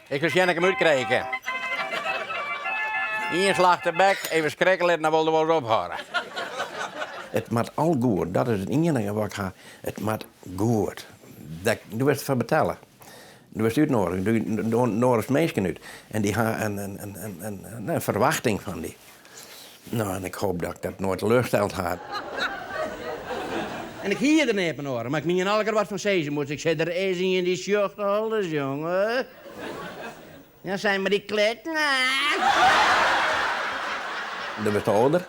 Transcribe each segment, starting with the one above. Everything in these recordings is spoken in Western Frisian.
Ik sil sjen ik him útkrije kin. Ien slach tebek, even skrikke litten, dan wol er wol ris ophâlde. It moat al goed, dat is it iennige wat ik ha. It moat goed. Do wurdst derfoar betelle. Do wurdst útnoadige, do noadigest minsken út en dy ha in ferwachting fan dy. No, en ik hoop dat ik dat noait teleursteld ha. En ik hie der neat mei oare, mar ik mien elk der wat fan sizze moast. Ik sei, der is ien dy sjocht alles, jonge. Ja, sei mar dy klit. Do wurdst âlder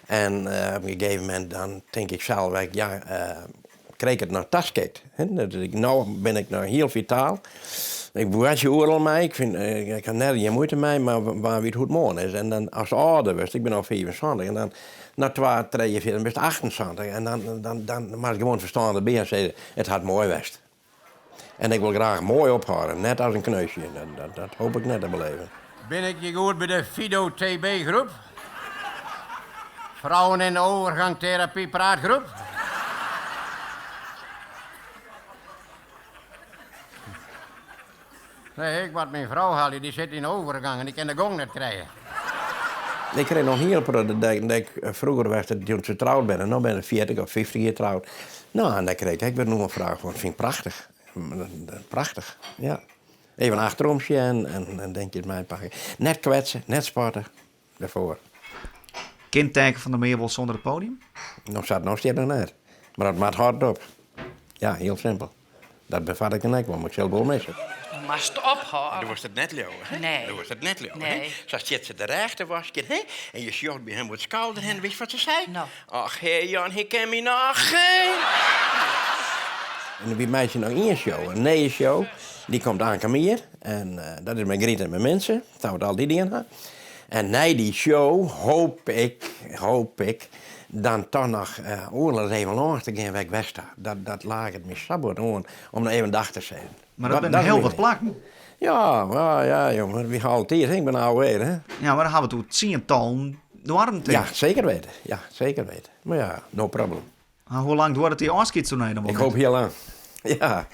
en op in gegeven momint dan tink ik sels ek, ja, krij ik it noch taskikt. No bin ik noch hiel fitaal. Ik boartsje oeral mei, ik fyn, ik ha nergens gjin muoite mei, mar wa wit hoe't it moarn is. En dan ast âlder wurdst, ik bin no 75, en dan nei twa, trije, fier, dan bist 78 en dan, dan, dan moatst gewoan it ferstân derby en sizze, it hat moai west. En ik wol graach moai ophâlde, net as in kneusje. Dat, dat hoop ik net te beleven. Bin ik hjir goed by de Fido TB groep? Vrouwen in de overgang therapie praatgroep? Nee, ik moat myn frou helje, dy sit yn de overgang en dy kin de gong net krije. Ik krij noch hiel protte dat ik froeger west doe't se troud binne, no binne se 40 of 50 jier troud. No, en dêr krij ik ek wer in oanfraach fan, fyn ik prachtich. Prachtich, ja. Even achterom sjen en dinkjes meipakke. Net kwetse, net spotte, dêrfoar. Kin Teake van der Meer wol sûnder it podium? No, sa't no stiet noch net. Mar dat moat hâldt op. Ja, hiel simpel. Dat bevat ik dan ek wol, mar ik sil it wol misse. Moatst ophâlde. Do wolst it net leauwe, hè? Nee. Do wolst it net leauwe, Nee. hè? Sa stiet se de rêch te waskjen, hè? En je sjocht by him oer it skouder hinne, witst wat se sei? No. Ach, hear Jan, hy ken my noch, hè? En wy meitsje noch ien show, in nije show. Dy komt ankom jier. En dat is mei Griet en mei Minse, sa't we it altyd dien ha. En nei dy show hoop ik, hoop ik, dan toch noch oeral ris even lâns te gean wêr't ik west ha. Dat, dat laget my sa bot oan om noch even dag te sizzen. Mar dat binne hiel wat plakken. Ja, ja, ja, jonge. Wy ha al tiid, ik bin âld, hè. Ja, mar dan ha we it oer tsientallen doarpen. Ja, seker weten. Ja, seker weten. Mar ja, no problem. Hoe lang duorret dy ôfskiedstoernee dan wol? Ik hoop hiel lang. Ja.